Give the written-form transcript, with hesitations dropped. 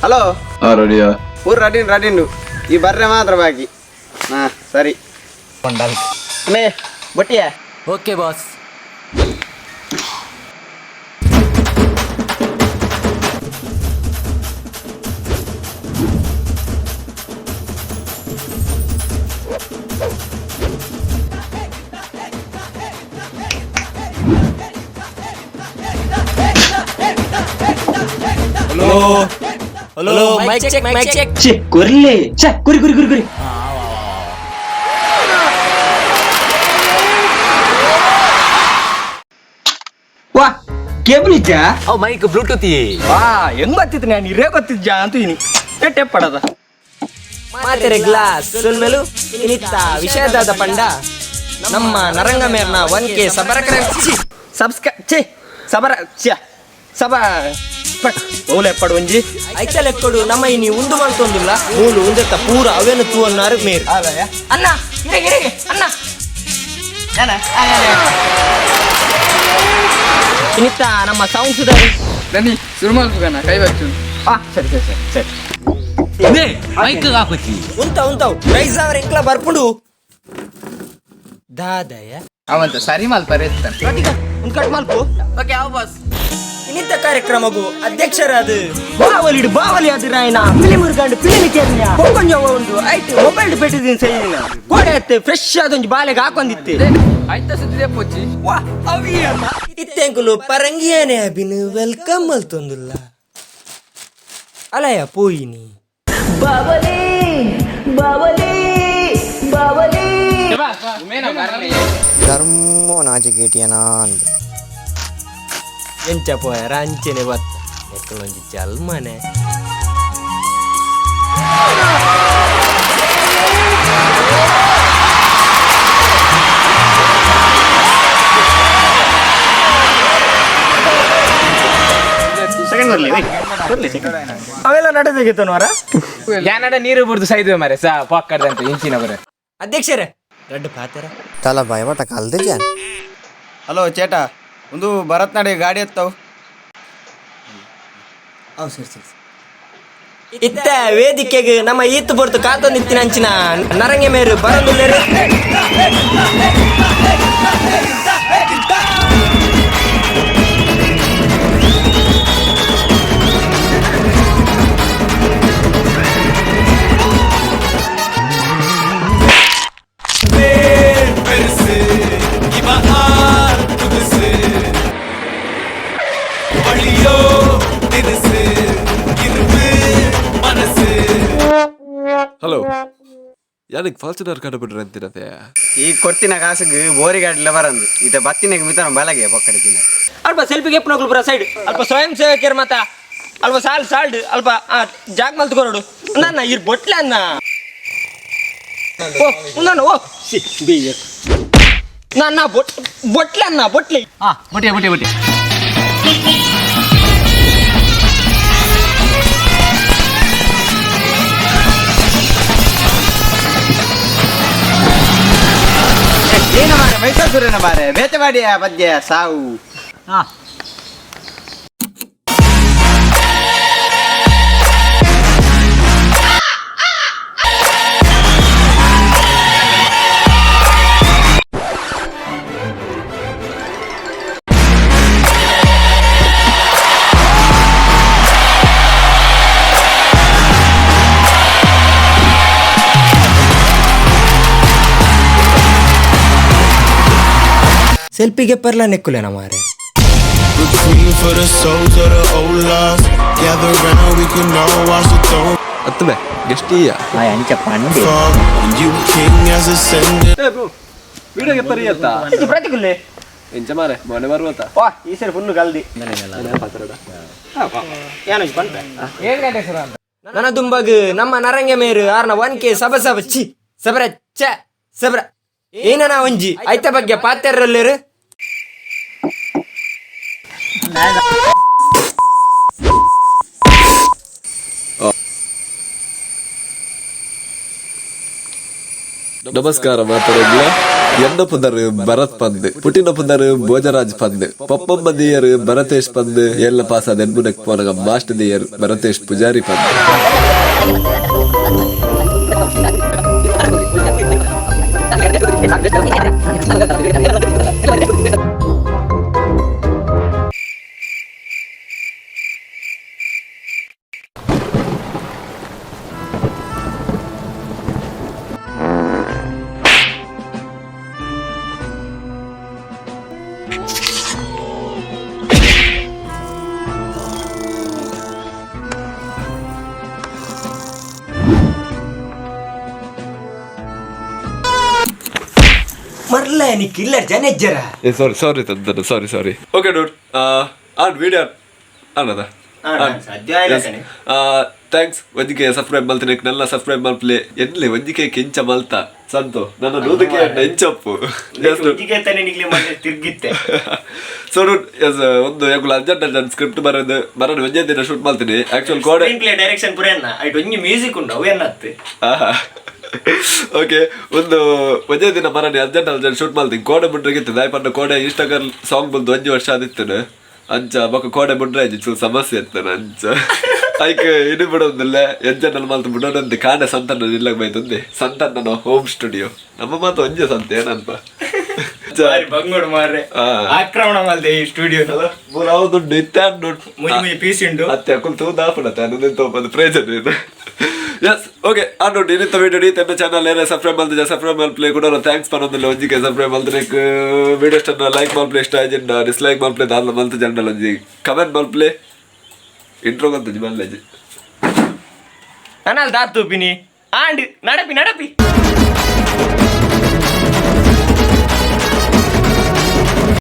Hello. ರೆಡಿಯಾ? ಊರು ready ready ಉಂಡು, ಈ ಬರ್ರೆ ಮಾತ್ರ ಬಾಕಿ. ಹಾ ಸರಿ. May ಬಟ್ಟಿಯ. Okay boss. Hello hello, mic check, mic check. ಛೇ ಕೊರ್ಲೆ, ಛೇ ಕುರಿ ಕುರಿ ಕುರಿ ಕುರಿ. ವಾ ಕೇಬಲ್ ಇಜ್ಜಾ? ಅವ್ ಮೈಕ್ ಬ್ಲೂಟೂತ್. ವಾ ಹೆಂಗ್ ಗೊತ್ತಿತ್ತು? ನಾನು ಇರೇ ಗೊತ್ತಿದ್ಜಾ ಅಂತ ಇನಿ ಟೆಪ್ ಪಡದ. ಮಾತೆರೆ ಗ್ಲಾಸ್ ಸುಲ್ಮೆಲು. ಇನಿತ್ತ ವಿಷಯದಾದ ಪಂಡ ನಮ್ಮ ನರಂಗ ಮೇರ್ನ ಒನ್ ಕೆ ಸಬರ ಸಬ್ಸ್ಕ್ರೈ ಛೇ ಸಬರ ಛ ಸಬ ಪಟ್ ಓಲೆ ಪಡ್ ಒಂಜಿ. ಐತ ಲೆಕ್ಕಡು ನಮ್ಮ ಇನಿ ಉಂದು ಮಲ್ತೊಂದುಲ್ಲ ಮೂಲು ಉಂದೆತ್ತ ಪೂರ ಅವೇನು ತೂವನ್ನಾರು ಮೇರು. ಅಣ್ಣ ಇರೆಗೆ ಇರೆಗೆ ಅಣ್ಣ. ಇನಿತ್ತ ನಮ್ಮ ಸೌಂಡ್ ಸುಧಾರಿ. ದನಿ ಸುರುಮಲ್ಪುಗನ ಕೈ ಬಚ್ಚು. ಆ ಸರಿ ಸರಿ ಸರಿ ಸರಿ. ಮೈಕ್ ಹಾಕುತ್ತಿ. ಉಂತ ಉಂತಾವ್ ರೈಸ್ ಅವರ ಎಂಕ್ಲ ಬರ್ಪುಂಡು ದಾದಯ. ಅವಂತ ಸರಿ ಮಲ್ಪರೆ ಇರ್ತಾನೆ. ಉಂದ್ ಕಟ್ ಮಲ್ಪು. ಓಕೆ ಯಾವ ಬಾಸ್. ಇನ್ನಿತ್ತ ಕಾರ್ಯಕ್ರಮಗೂ ಅಧ್ಯಕ್ಷರಾದ ಬಾವಲಿಡು ಬಾವಲಿ ಅದು ರಾಯನ ಪಿಲಿ ಮುರುಗಂಡು ಪಿಲಿ ಕೇರ್ನ್ಯ ಪೊಕ್ಕೊಂಜವ ಉಂಡು ಐಟ್ ಮೊಬೈಲ್ ಪೆಟ್ಟಿದ್ದೀನಿ ಸೈದಿನ ಕೋಡೆ ಅತ್ತೆ ಫ್ರೆಶ್ ಆದೊಂಜಿ ಬಾಲೆಗೆ ಹಾಕೊಂಡಿತ್ತೆ. ಆಯ್ತಾ ಸುದ್ದಿ ಪೋಚಿ. ವಾ ಅವಿಯಮ್ಮ ಇತ್ತೆಂಕುಲು ಪರಂಗಿಯಾನೆ ಅಬಿನು ವೆಲ್ಕಮ್ ಅಲ್ತೊಂದುಲ್ಲ ಅಲಯ ಪೋಯಿನಿ. ಧರ್ಮೋ ನಾಚಿಕೇಟಿಯನಾ ಅಂದ. ಎಂಚ ಪೋಯರ ಅಂಚೆನೆ ಬತ್ತ ಎಕ್ಕಲೊಂಜಿ ಜಲ್ಮನೆ. ಸೆಕೆಂಡ್ ಬರ್ಲಿ ಬರ್ಲಿ ಸೆಕೆಂಡ್. ಅವೆಲ್ಲ ನಡೆದಾಗಿತ್ತನವರ. ಯಾನಡ ನೀರು ಬುರ್ದು ಸೈದು ಮರೆ ಸಾ ಪಾಕ್ಕದಂತ ಇಂಚಿನ ಬರೆ. ಅಧ್ಯಕ್ಷರೇ ರಡ್ಡು ಪಾತೆರ. ತಲ ಭಯಪಟ್ಟ ಕಲ್ದಿದ್ಯಾನ. ಹಲೋ ಚೇಟ, ಒಂದು ಭರತ್ನಾಡಿ ಗಾಡಿ ಎತ್ತವು. ಸರಿ ಸರಿ. ಇತ್ತ ವೇದಿಕೆಗೆ ನಮ್ಮ ಈತ್ತು ಬೊರ್ತು ಕಾತೊಂದಿತ್ತಿನ ಅಂಚಿನ ನರಂಗೆ ಮೇರು ಬರಂದುಲ್ಲೇರು. Hello, ಯಾನಕ್ಕೆ Fortuner ಕಂಡುಬಿಟ್ರೆ ಅಂತೀರತೆ? ಈ ಕೊಡ್ತಿನ ಕಾಸುಗೆ ಬೋರಿ ಗಾಡಿಲ ಬರಂದು ಈತ ಬತ್ತಿನಾಗ ಮಿತನ ಬಲಗೆ ಪಕ್ಕಡೆ ತಿನ್ನ. ಅಲ್ಪ ಸೆಲ್ಫಿಗೆ ಎಪ್ಪನೋಗ್ಲು ಬರ ಸೈಡ್ ಅಲ್ಪ ಸ್ವಯಂ ಸೇವಕಿಯರ್ ಮಾತ ಅಲ್ಪ ಸಾಲ್ ಸಾಲ್ಡ್ ಅಲ್ಪ ಆ ಜಾಗ್ ಮಲ್ತ್ಕೊರಡು ನನ್ನ ಇರ್ ಬೊಟ್ಲೆ ಅನ್ನ ಓ ನನ್ನ ಓ ಸಿ ಬಿ ನನ್ನ ಬೊಟ್ ಬೊಟ್ಲೆ ಅನ್ನ ಬೊಟ್ಲೆ. ಹಾ ಬುಟ್ಟಿ ಬುಟ್ಟಿ ಬುಟ್ಟಿ. ಏನ ಮಾರೆ ಮೈಸೂರಿನ ಮಾರೆ ಬೇಟೆವಾಡಿಯ ಪದ್ಯ ಸಾವು. ಸೆಲ್ಫಿಗೆ ಪರ್ಲ ನೆಕ್ಕುಲೇನ ಮಾರೆ. Queen for the souls of the old lost. Gather round, we can all watch the throne ಅತ್ತಮೆ ಗೆಸ್ಟಿಯ. ಅಂಚ ಪಂಡಿ fall. And you king as ascended. ವಿಡಿಯೋಗೆ ಪರಿಯತ್ತ. ಇದು ಪ್ರತಿಕೂಲೆ. ಎಂಚ ಮಾರೆ ಮೊನ್ನೆ ಬರುವತ್ತ. ವಾ ಈ ಸರಿ ಫುಲ್ ಕಲ್ದಿ ಏನು ಬಂತ. ಏಳು ಗಂಟೆ ಶುರು ಅಂತ. ನನ್ನ ದುಂಬಗ್ ನಮ್ಮ ನರಂಗೆ ಮೇರು ಆರ್ನ ಒನ್ ಕೆ ಸಬ ಸಬ ಚಿ ಸಬರ ಚ ಸಬರ ಏನನ ಒಂಜಿ ಐತ ಬಗ್ಗೆ ಪಾತೆರಲ್ಲೇರು. ನಮಸ್ಕಾರ ಮಾತಾಡೋದಿಲ್ಲ. ಎನ್ನ ಪುದರ್ ಭರತ್ ಪಂದ್, ಪುಟಿನ ಪುದರ್ ಭೋಜರಾಜ್ ಪಂದ್, ಪಪ್ಪಮ್ಮ ದಿಯರ್ ಭರತೇಶ್ ಪಂದ್, ಎಲ್ಲ ಪಾಸ ಎನ್ಮುನಕ್ ಪೋನಗ ಮಾಸ್ಟರ್ ದಿಯರ್ ಭರತೇಶ್ ಪೂಜಾರಿ ಪಂದ್. ಮರ್ಲ ನೀ ಕಿಲ್ಲರ್ ಜನ. ಏ ಸಾರಿ ಸಾರಿ ತಂದನು, ಸಾರಿ ಸಾರಿ. ಓಕೆ ಡೂಡ್, ಆನ್ ವಿಡಿಯೋ ಆನದ. Thanks ಒಂಜಿಕೆ ಸಬ್ಸ್ಕ್ರೈಬ್ ಮಲ್ತಿನ ನನ್ನ ಸಬ್ಸ್ಕ್ರೈಬ್ ಮಲ್ಪ್ಲೆ ಎನ್ಲೆ ಒಂಜಿಕೆ ಕೆಂಚ ಮಲ್ತ ಸಂತು ನನ್ನ ನೂದಕ್ಕೆ ಎಂಚಪ್ಪು. ತಿರ್ಗಿತ್ತೆ. ಸೊ ಡೂಡ್, ಎಸ್, ಒಂದು ಯಾಕುಲ ಅರ್ಜೆಂಟ್ ಅರ್ಜೆಂಟ್ ಸ್ಕ್ರಿಪ್ಟ್ ಬರೋದು ಬರೋದು ಒಂಜೇ ದಿನ ಶೂಟ್ ಮಾಡ್ತೀನಿ ಆಕ್ಚುಲ್ ಕೋಡೆ. ಸ್ಕ್ರೀನ್ ಪ್ಲೇ ಡೈರೆಕ್ಷನ್ ಪೂರ ಎನ್ನ ಐಟ್ ಒಂಜಿ ಮ್ಯೂಸಿಕ್ ಉಂಡು ಅವು ಎನ್ನತ್ತೆ. ಓಕೆ, ಒಂದು ಒಂದೇ ದಿನ ಮರನಿ ಅರ್ಜೆಂಟ್ ಅರ್ಜೆಂಟ್ ಶೂಟ್ ಮಾಡ್ತೀನಿ. ಕೋಡೆ ಮುಂಡ್ರಿಗಿತ್ತು ದಾಯ್ ಪಂಡ ಕೋಡೆ ಇನ್ಸ್ಟಾಗ್ರಾಮ್ ಸಾಂಗ್ ಬಂದು ಒಂಜಿ ವರ್ಷ ಆದಿತ್ತನು. ಅಂಚ ಬೊಕ ಕೋಡೆ ಮುಂಡ್ರೆ ಚೂರು ಸಮಸ್ಯೆ ಇತ್ತನ. ಅಂಚ ಐಕ್ ಇಡು ಬಿಡೋದಿಲ್ಲ ಎಂಜನಲ್ಲಿ ಮಲ್ತು ಬಿಡೋದಂತೆ ಕಾಣೆ ಸಂತನ ಇಲ್ಲಗ್ ಬೈತಂದೆ ಸಂತನ್ನ ಹೋಮ್ ಸ್ಟುಡಿಯೋ ನಮ್ಮ ಮಾತು ಒಂಜೆ ಸಂತೆ ಏನನ್ಪ. ಬಂಗೋಡು ಮಾರ್ರೆ. ಆಕ್ರಮಣ ಮಲ್ದೆ ಈ ಸ್ಟುಡಿಯೋ. ದುಡ್ಡು ಇತ್ತೆ. ಮುಂಜಿ ಮುಂಜಿ ಪೀಸ್ ಉಂಡು. ಅತ್ತೆ ಅಕುಲ್ ತೂದಾಪುಣತೆ ಅನ್ನೋದೆಂತ ಒಪ್ಪದು ಪ್ರಯೋಜನ ಇದು. ಎಸ್, ಓಕೆ, ಆ ನೋಡಿ ಇನ್ನಿತ್ತ ವಿಡಿಯೋ ನೀ ತನ್ನ ಚಾನಲ್ ಏನೇ ಸಬ್ಸ್ಕ್ರೈಬ್ ಮಲ್ತಿದ್ದೆ ಸಬ್ಸ್ಕ್ರೈಬ್ ಮಲ್ಪ್ಲೆ ಕೂಡ thanks ಪನ್ನೊಂದಿಲ್ಲ. ಒಂಜಿಗೆ ಸಬ್ಸ್ಕ್ರೈಬ್ ಮಲ್ತಿನ ವಿಡಿಯೋ ಇಷ್ಟ ಲೈಕ್ ಮಲ್ಪ್ಲೆ, ಇಷ್ಟ ಆಯ್ಜಿಂಡ ಡಿಸ್ಲೈಕ್ ಮಲ್ಪ್ಲೆ, ದಾದ ಮಲ್ತು ಜನರಲ್ ಒಂಜಿ ಕಮೆಂಟ್ ಮಲ್ಪ್ಲೆ. ಇಂಟ್ರೋ ಗೊತ್ತುಜಿ ಮಲ್ಲೇಜಿ. ನನ್ನಲ್ಲಿ ದಾತು ಪಿನಿ ಆಂಡ್ ನಡಪಿ ನಡಪಿ.